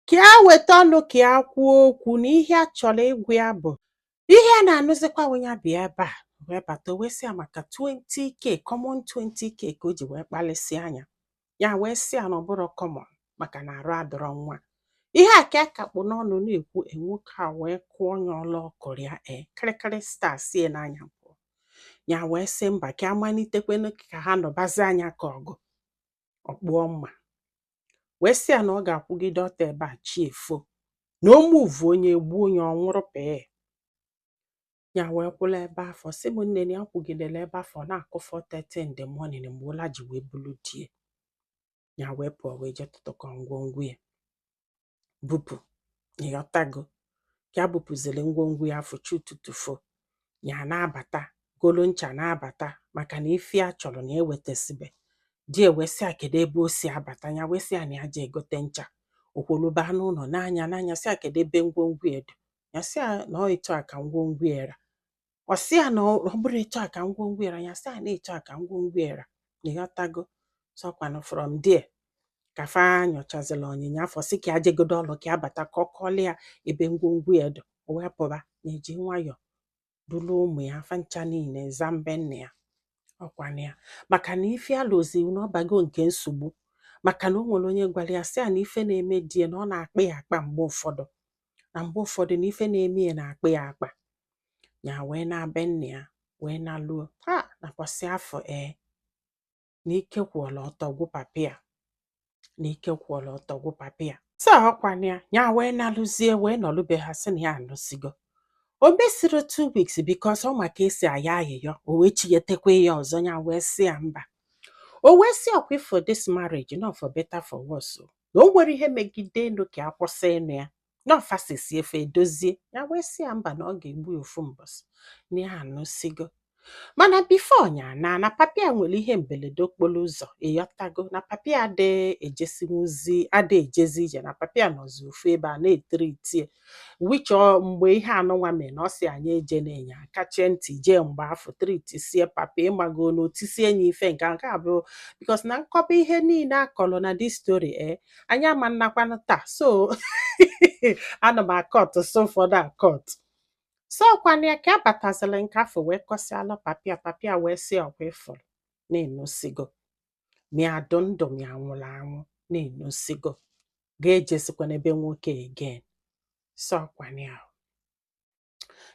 Ka ya weta ọnụ ka ya kwuo okwu na ihe a chọrọ ịgwa ya bụ ihe a na-anụzikwa wụ ya bịa ebe a wee bata. O wee sị ya maka 20K, common 20K ka o ji wee kpalịsịa anya ya. Wee sị ya na ọ bụrụ common, maka na arụ adọrọ nwa ihe a ka a kakpụ n'ọnụ na-ekwu. Nwoke a wee kụọ ya ọla ọkụrụ ya, ee, kịrịkịrị star sie n'anya pụọ. Ya wee sị mba, ka amalitekwenụ ka ha nọbazi anya ka ọgụ ọkpụọ mma. Wee sị ya na ọ ga-akwụgide ọtọ ebe a chi efo, na o muvu onye egbuo onye ọ nwụrụ pee. Ya wee kwụla ebe afọ, sị m nne, na ya kwụgidere ebe afọ na-akụ 4:30 in the morning mgbe ụla ji wee bulu die. Ya wee pụọ, wee jee tụtụkọ ngwongwo ya bupụ. Ịghọtago? Ka ya bupụziri ngwongwo ya afọ, chi ụtụtụ fo, ya na-abata golo ncha na-abata, maka na ife a chọrọ na ewetasibe di. Wee sị ya kedu ebe o si abata. Ya wee sị ya na ya je egote ncha. Okwoluba n'ụlọ n'anya n'anya, sị ya kedu ebe ngwongwo ya dị. Ya sị ya na ọ etu a ka ngwongwo ya ra. Ọ sị ya na ọ bụrụ etu a ka ngwongwo ya ra. Ya sị ya na etu a ka ngwongwo ya ra. Ịghọtago? Sọkwanụ from there ka fa nyochazịla onyinye afọ, sị ka ya jegodo ọlụ, ka ya bata ka ọ kọọlụ ya ebe ngwongwo ya dị. O wee pụba na-eji nwayọọ dulu ụmụ ya fa ncha niile zambe nna ya. Ọkwana ya maka na ife alụzi na ọbago nke nsogbu, maka na o nwere onye gwara ya sị ya na ife na-eme di ya na ọ na-akpa ya akpa mgbe ụfọdụ, na mgbe ụfọdụ na ife na-eme ya na-akpa ya akpa. Ya wee na-be nna ya wee naluo ha na kwasị afọ, ee, na ike kwụọla ọtọ gwụ papa ya, na ike kwụọla ọtọ gwụ papa ya. So ọkwana ya, ya wee nalụzie, wee nọlụbe ha, sị na ya anụsigo. O mesịrị 2 weeks, because ọ maka esi aya ayịyọ, o wee chighetekwa ya ọzọ. Ya wee sị ya mba. O wee sị ọkwa for this marriage, not for better for worse o, na o nwere ihe megide enu ka akwụsị ịnụ ya na ọfasisi efe edozie. Ya wee sị ya mba, na ọ ga-egbu ya ofu mbọsị, na ya anụsigo. Mana before ya na papa ya nwere ihe mberede okporo ụzọ. Ịghọtago? Na papa ya adị ejesinwuzi, ada ejezi ije, na papa ya nọzi ofu ebe a na-etiritie which ọ mgbe ihe anụnwa mere na ọ sị anyị eje na-enye akachie ntị jee mgbe afọ tritisie papa. Ịmago na otisie ya ife nke a bụ because na nkọba ihe niile akọrọ na this story, ee, anyị ama nnakwanụ taa. So ana m akọt, so ụfọdụ akọt. So ọkwana ya ka abatazịrị nke afọ wee kọsịala papia. Papia wee sị ọkwa ịfụrụ na-enosigo mịa dụ ndụ, mịa nwụrụ anwụ na-enosigo, ga-ejesikwa n'ebe nwoke again. So ọkwana ya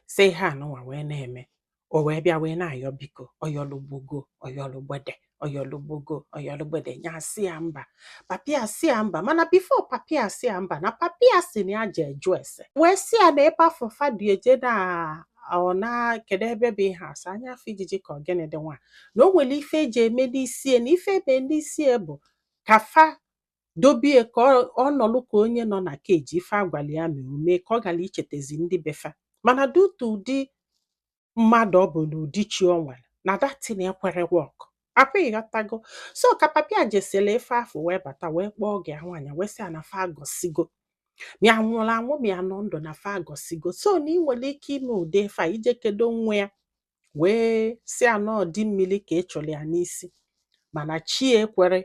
sị ihe anụnwa wee na-eme. O wee bịa wee na-ayọ biko, ọyọlụgbogo, ọyọlụgbede, ọyọlụgbogo, ọyọlụgbede. Ya sị ya mba. Papia sị ya mba. Mana before papia sị ya mba, na papia sị na ya je jụ ese, wee sị ya na ebe afọ fadi eje na ọ na kedu ebe bụ ihe asa anya afọ ijiji ka ọ gịnị dị nwa, na o nwere ife eji eme n'isie, na ife eme n'isie bụ ka fa dobie ka ọ nọlụ ka onye nọ na keji. Ife agwala ya mee ome ka ọ gara ichetezi ndị befa, mana dutu ụdị mmadụ ọ bụ na ụdị chi o nwere na datin ekwere work akwa. Ịghọtago? So ka papia jesịrị ife afọ wee bata, wee kpọọ oge ya nwaanyị, wee sị ya na fa agọsigo, mịa nwụrụ anwụ, mịa nọ ndụ, na fa agọsigo. So na ị nwere ike ime ụdị ife a ije kedo nwa ya, wee sị ya na ọ dị mmiri ka ị chụrụ ya n'isi, mana chi ekwere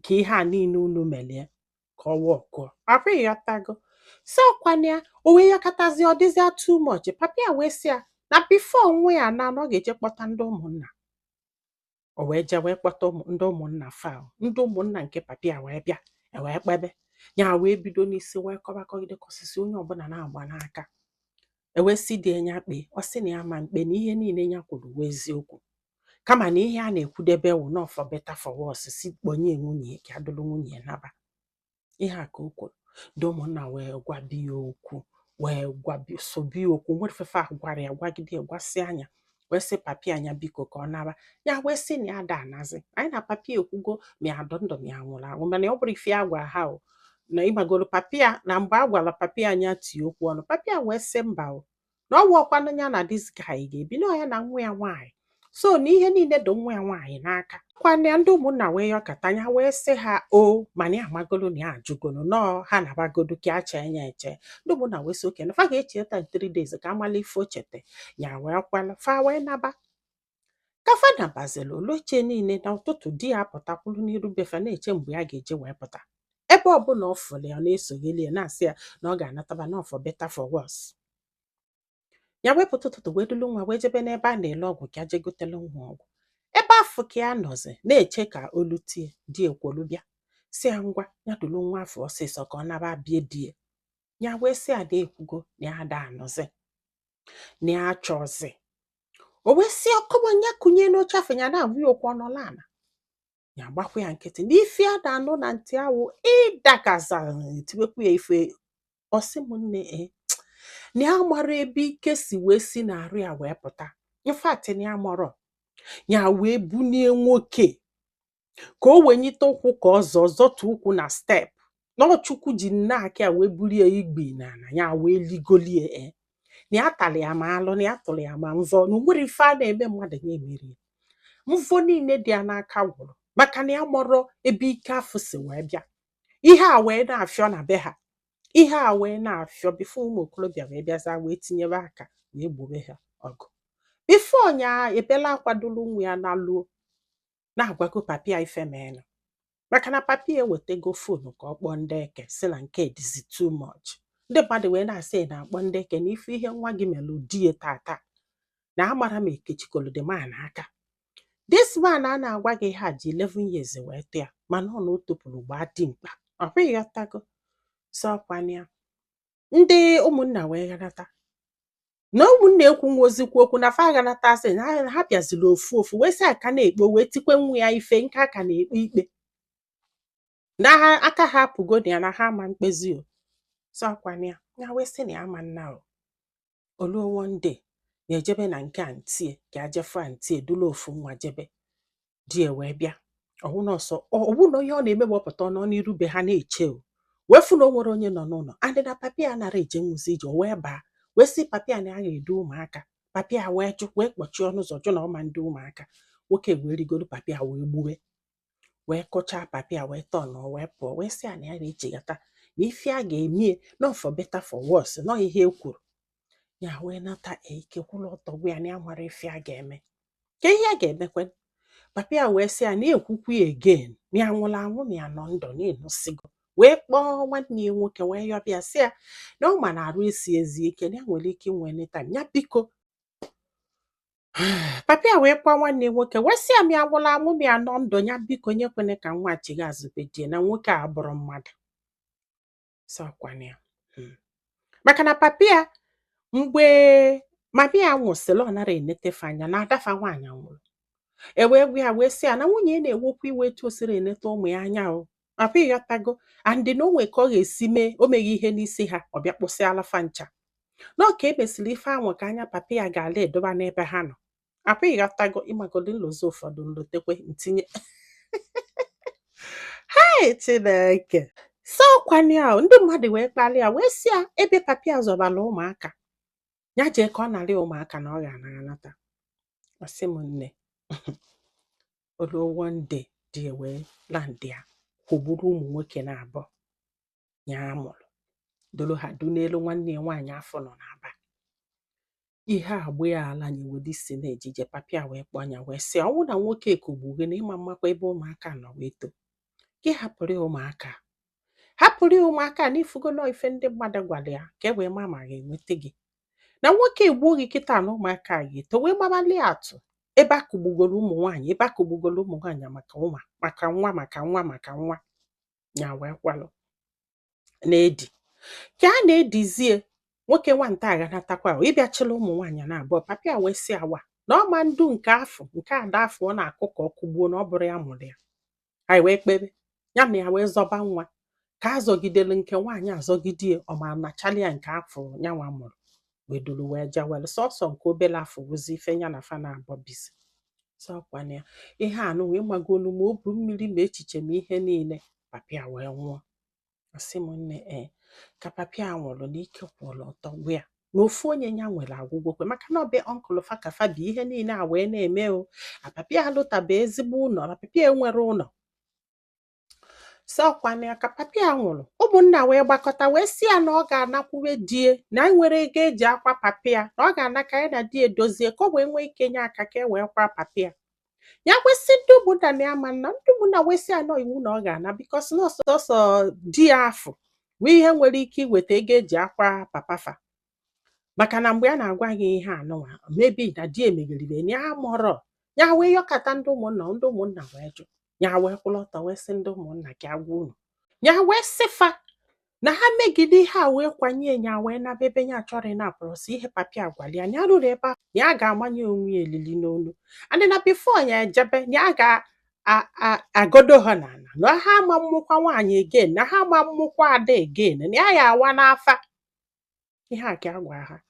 ka ihe a niile unu melie ka ọ wọkụọ akwa. Ịghọtago? So ọkwana ya, o wee yakọtazi, ọ dịzịa too much. Papa ya wee sị ya na before nwa ya na ọ ga-eje kpọta ndị ụmụnna. O wee jee wee kpọta ndị ụmụnna fa, ndị ụmụnna nke papa ya wee bịa, e wee kpebe. Ya wee bido n'isi wee kọbakọgide kọsịsị, onye ọbụla na-agba n'aka. E wee sị di ya kpee. Ọ sị na ya ma mkpe, na ihe niile ya kwuru wee eziokwu, kama na ihe a na-ekwudebe wụ nọ for better for worse, si kpọnye nwunye ka adụrụ nwunye naba. Ihe a ka o kwuru. Ndị ụmụnna wee gwa di ya okwu, wee gwa sobi ya okwu, nwere fefe a gwara ya, gwagide ya, gwasị anya, wee sị papi anya biko ka ọ naba. Ya wee sị na ya da anazi anyị, na papi ekwugo ma ya dụ ndụ ma ya nwụrụ anwụ. Mana ọ bụrụ ife ya gwa ha o na ịmagoro papi ya, na mgbe a gwara papi anya tie okwu ọnụ, papi ya wee sị mba o, na ọ wụọkwanụ ya na this guy ga-ebi na ya na nwa ya nwaanyị. So na ihe niile dị nwa ya nwaanyị n'aka kwana ya. Ndị ụmụnna wee yọkọta ya, wee sị ha o, mana ya amagolo na ya ajụgolo nọọ ha nabagodo ka a chee ya eche. Ndị ụmụnna wee sị oke na fa ga-echeta in 3 days ka amala ife o chete. Ya wee kwala, fa wee naba. Ka fa nabazịrị oloche niile na ụtụtụ, di ya apụtakwulu n'iru befa na-eche mgbe ya ga-eje wee pụta. Ebe Ebe ọbụla ọ fụrụ ya, ọ na-esogheli ya, na-asị ya na ọ ga-anataba na for better for worse. Ya wepụta ụtụtụ wee dulu nwa wee jebe n'ebe a na-ele ọgwụ ka ya jee gotelu nwa ọgwụ. Ebe afọ ka ya nọzi na-eche ka olu tie di ekwolu bịa, si ya ngwa, ya dulu nwa afọ ọsịsọ ka ọ naba bie die. Ya wee sị ya na ekwugo na ya ada anọzi, na ya achọzi. O wee sị ọkụmọ ya kunye n'oche afọ, ya na-agwa ya okwu, ọnọla ala, ya agbakwa ya nkịtị na ife a na-anụ na ntị awụ ịdagaza tiwekwu ya ife. Ọsị m, nne, e na ya mara ebe ike si wee si n'arụ ya wee pụta. In fact, na ya marọ. Ya wee bunie nwoke ka o wenyite ụkwụ ka ọ zọọ zọtụ ụkwụ na step, na ọ Chukwu ji nne aka ya wee bulie igbi n'ala, ya wee ligolie. E na ya tara ya ma alụ, na ya tụrụ ya ma mvọ, na o nwere ife a na-eme mmadụ ya emerie. Mvọ niile dị ya n'aka gwụrụ, maka na ya marọ ebe ike afụ si wee bịa. Ihe a wee na-afịọ na be ha, ihe a wee na-afịọ before ụmụ okorobịa wee bịaza wee tinyebe aka wee gbobe ha ọgụ. Before nya ebela akwadolu nwa ya na luo na-agwago papi ya ife meenụ, maka na papi ya ewetego phone ka ọ kpọọ ndị eke, si na nke dịzi too much. Ndị mmadụ wee na-asị na-akpọ ndị eke na ife ihe nwa gị melụ di ya tata, na amara m ekechikolu the man aka. This man a na-agwa gị ha ji 11 years wee tụ ya, mana ọ na o topụrụ gbaa dimkpa. Ọ bụghị ghọtago sọkwana ya. Ndị ụmụnna wee ghanata na ụmụnna ekwu ozikwu okwu na fa aghanatasị na ha bịaziri ofu ofu wee sị aka na-ekpe wee tikwe nwa ya ife nke aka na-ekpe ikpe na ha aka ha apụgo na ya, na ha ama mkpezi o. Sọkwana ya. Ya wee sị na ya ama nna o. Oluo one day, ya ejebe na nke auntie ka ya jefu auntie, dula ofu nwa jebe. Di ya wee bịa, ọwụ na ọsọ ọwụ na ihe ọ na-eme bụ ọpụta ọ nọ n'iru be ha na-eche o, wee fụ na o nwere onye nọ n'ụlọ, and na papi ya nara eje nwụzi ije. O wee baa wee sị papi ya na ya ga-edu ụmụaka. Papi ya wee jụ, wee kpọchie ọnụ ụzọ, jụ na ọma ndị ụmụaka. Nwoke wee rigoro papi ya wee gbuwe, wee kụchaa papi ya, wee tọnụọ wee pụọ, wee sị ya na ya na-echegata na ife a ga-emie no for better for worse, nọ ihe e kwuru. Ya wee nata ike kwụrụ ọtọ gwa ya na ya mara ife a ga-eme, ka ihe a ga-emekwe. Papa ya wee sị ya na ekwukwu ya again, na ya nwụrụ anwụ, na ya nọ ndụ, na ịnụsigo. Wee kpọọ nwanne ya nwoke wee yọbịa, sị ya na ọ ma na arụ esi ezi ike, na ya nwere ike inwe anytime, ya biko. Papa ya wee kpọọ nwanne ya nwoke wee sị ya ma ya nwụrụ anwụ, ma ya nọ ndụ, ya biko nyekwene ka nwa chigha azụ be die, na nwoke a abụrụ mmadụ. Sọkwana ya. Maka na papa ya, mgbe mama ya nwụsịrị, ọ nara enetefe anya na adafa nwaanyị nwụrụ. E wee gwa ya, wee sị ya na nwunye ya na-ewekwa iwe etu o siri enete ụmụ ya anya o. Papa, ịghọtago, and na o nwee ka ọ ga-esi mee o meghị ihe n'isi ha, ọ bịa kpụsịala fa ncha na ọ ka emesịrị ife anwụ ka anya papa ya ga-ala edoba n'ebe ha nọ. Papa, ịghọtago, ịmagodi nlozi ụfọdụ nlotekwe ntinye. Hei, Chineke! Sọkwana ya o, ndị mmadụ wee kpalị ya, wee sị ya ebe papa ya zọbala ụmụaka, ya jee ka ọ narị ụmụaka na ọ ga-anata. Ọ sị m, nne, oluo one day, di ya wee land ya kwụgburu ụmụ nwoke na abụọ ya mụrụ, doro ha du n'elu nwanne ya nwaanyị afọ nọ n'aba. Ihe a gba ya ala nyewedi si na-ejije. Papa ya wee kpọọ ya, wee sị ọnwụ na nwoke kugbu gị na ịma mmakwa ebe ụmụaka nọ wee too, gị hapụrụ ya ụmụaka, hapụrụ ya ụmụaka, na ifugo nọọ ife ndị mmadụ gwara ya ka e wee ma ma ga-enweta gị na nwoke egbuo gị kịta na ụmụaka a ga-eto wee gbabalị atụ ebe a kụgbugoro ụmụ nwaanyị, ebe a kụgbugoro ụmụ nwaanyị maka ụma, maka nwa, maka nwa, maka nwa. Ya wee kwalụ na-edi ka a na-edizie nwoke nwanta aghanatakwa ịbịa chịrị ụmụ nwaanyị na abụọ. Papa ya wee sị awa na ọ ma ndu nke afọ nke ada afọ ọ na-akụ ka ọ kụgbuo, na ọ bụrụ ya mụrụ ya. Anyị wee kpebe ya na ya wee zọba nwa ka a zọgidere nke nwaanyị azọgidie, ọ ma nachali ya nke afọ nyanwa mụrụ, wee duru wee jewelu sọsọ nke obele afọ bụzi ife ya na fa na-abọ bizi. Sọkwana ya. Ihe a nụnwa ịmagolu ma o bu mmiri ma echiche ma ihe niile. Papa ya wee nwụọ. Ọ sị m, nne, ee, ka papa ya nwụrụ na ike kwụrụ ọtọ gwa ya na ofu onye ya nwere agwụgwọ kwe, maka na ọ be uncle fa ka fa bi ihe niile a wee na-eme o. A papa ya alụtabe ezigbo ụlọ, na papa ya enwere ụlọ. Sọkwana ya. Ka papa ya nwụrụ, ụmụnna wee gbakọta wee sị ya na ọ ga-anakwuwe die na nwere ego eji akwa papa ya, na ọ ga-ana ka ya na di edozie ka o wee nwee ike nye aka ka e wee kwa papa ya. Ya kwesị ndị ụmụnna na ya ma nna ndị ụmụnna wee sị ya nọ iwu na ọ ga-ana, because na ọsọsọ di ya afụ bụ ihe nwere ike iweta ego eji akwa papa fa. Maka na mgbe a na-agwa gị ihe anụnwa, maybe na di emegherire na ya mụrọ ya, wee yọkata ndị ụmụnna, ndị ụmụnna wee jụ ya, wee kwụrụ ọtọ wee sị ndị ụmụnna ka agwa unu. Ya wee sị fa na ha megide ihe a wee kwanye ya, wee naba ebe ya chọrọ ịnapụrụ si ihe papi agwali ya na ya ruru ebe ahụ, na ya ga-amanye onwe ya elili n'olu, and na before ya ejebe, na ya ga-agodo ha n'ala, na ha ama mmụkwa nwaanyị again, na ha ama mmụkwa ada again, na ya ya awa n'afa. Ihe a ka a gwa ha.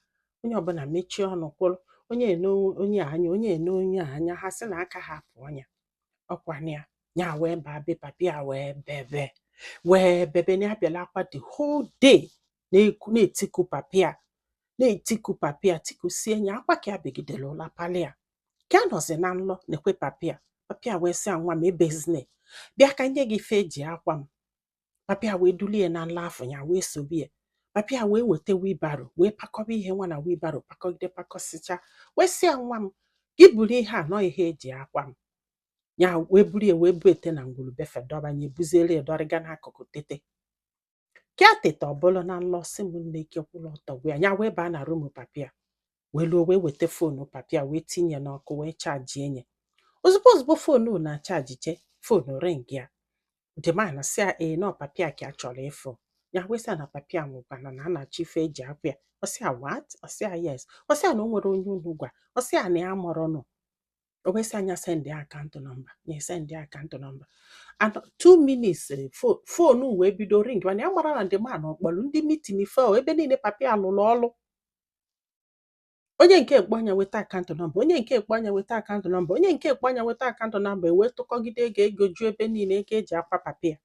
Onye ọbụla mechie ọnụ kwụrụ, onye ene onye anya, onye ene onye anya. Ha sị na aka ha pụọ ya ọkwana ya. Ya wee baa be papi ya, wee bebe, wee bebe na ya bịala akwa the whole day, na-etiku papi ya, na-etiku papi ya, tikusie ya akwa ka ya begidere ụla pali ya. Ka a nọzi na nlọ na-ekwe papi ya, papi ya wee sị ya, "Nwa m, ebezine, bịa ka nye gị ife eji akwa m." Papi ya wee dulie na nlọ afọ ya, wee sobe ya. Papi ya wee weta wheelbarrow, wee pakọba ihe nwa na wheelbarrow, pakọgide, pakọsịcha, wee sị ya, "Nwa m, gị buru ihe a nọ, ihe eji akwa m." Ya wee buru ya, wee bu ete na ngwuru befe dọba ya, ebuziere ya dọrịga n'akụkụ tete. Ka teta ọbụla na nlọ, sị m nne, ike kwụrụ ọtọ gwa ya. Ya wee baa na room papi ya, wee luo, wee weta phone papi ya, wee tinye n'ọkụ, wee charge nye. Ozugbo ozugbo phone na charge che, phone ring ya. The man sị ya, ee, nọ papi ya ka a chọrọ ịfụ ya. Wee sị ya na papi ya nwụkwana, na a na-achọ ife eji akwa ya. Ọ sị ya, "What?" Ọ sị ya, "Yes." Ọ sị ya na o nwere onye unu gwa. Ọ sị ya na ya mụrụ nụ. O wee sị anya send ya account number, ya send ya account number, and 2 minutes phone wee bido ring. Mana ya mara na the man ọ kpọrọ ndị meeting fe ebe niile papi ya lụrụ ọlụ. Onye nke ekpo anya weta account number, onye nke ekpo anya weta account number, onye nke ekpo anya weta account number, wee tụkọgide ego, ego ju ebe niile, ego eji akwa papi ya.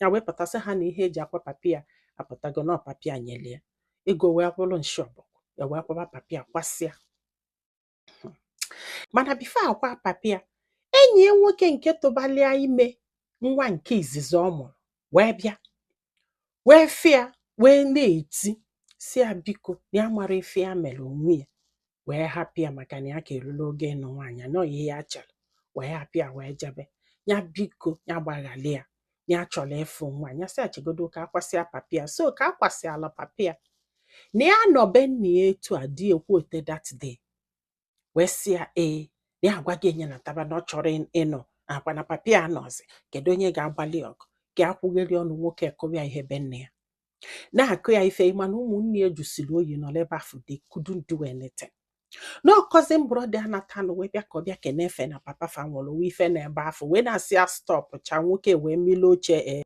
Ya wee pụtasị ha na ihe eji akwa papi ya apụtago, na papi ya nyere ya ego, wee kwụrụ nshi ọbọgwụ ya, wee kwaba papi ya, kwasịa. Mana before akwa papi ya, enyi ya nwoke nke tụbalịa ime nwa nke izizi ọ mụrụ wee bịa, wee fịa, wee na-eti si ya biko, na ya mara ife ya mere onwe ya, wee hapụ ya, maka na ya ka erula oge ịnụ nwaanyị nọ, ihe ya chọrọ, wee hapụ ya wee jebe. Ya biko, ya gbaghalị ya, ya chọrọ ịfụ nwa ya. Sị ya chegodo ka akwasịa papi ya. So ka akwasịala papi ya, na ya nọ be nna ya etu a di ekwu ote that day, wee sị ya ee, na ya agwa gị enye na taba na ọ chọrọ ịnụ akwa na papi ya nọzi. Kedu onye ga-agbalị ọgụ ka akwụgheri ọnụ? Nwoke kụwa ya ihe be nna ya, na-akụ ya ife, mana ụmụnne ya jụsiri oyi nọ n'ebe afụ. They couldn't do anything. Na cousin brother anatanụ wee bịa ka ọ bịa kene efe na papa fa nwụrụ, wee ife na ebe afụ, wee na-asị ya stop cha. Nwoke wee mili oche ee.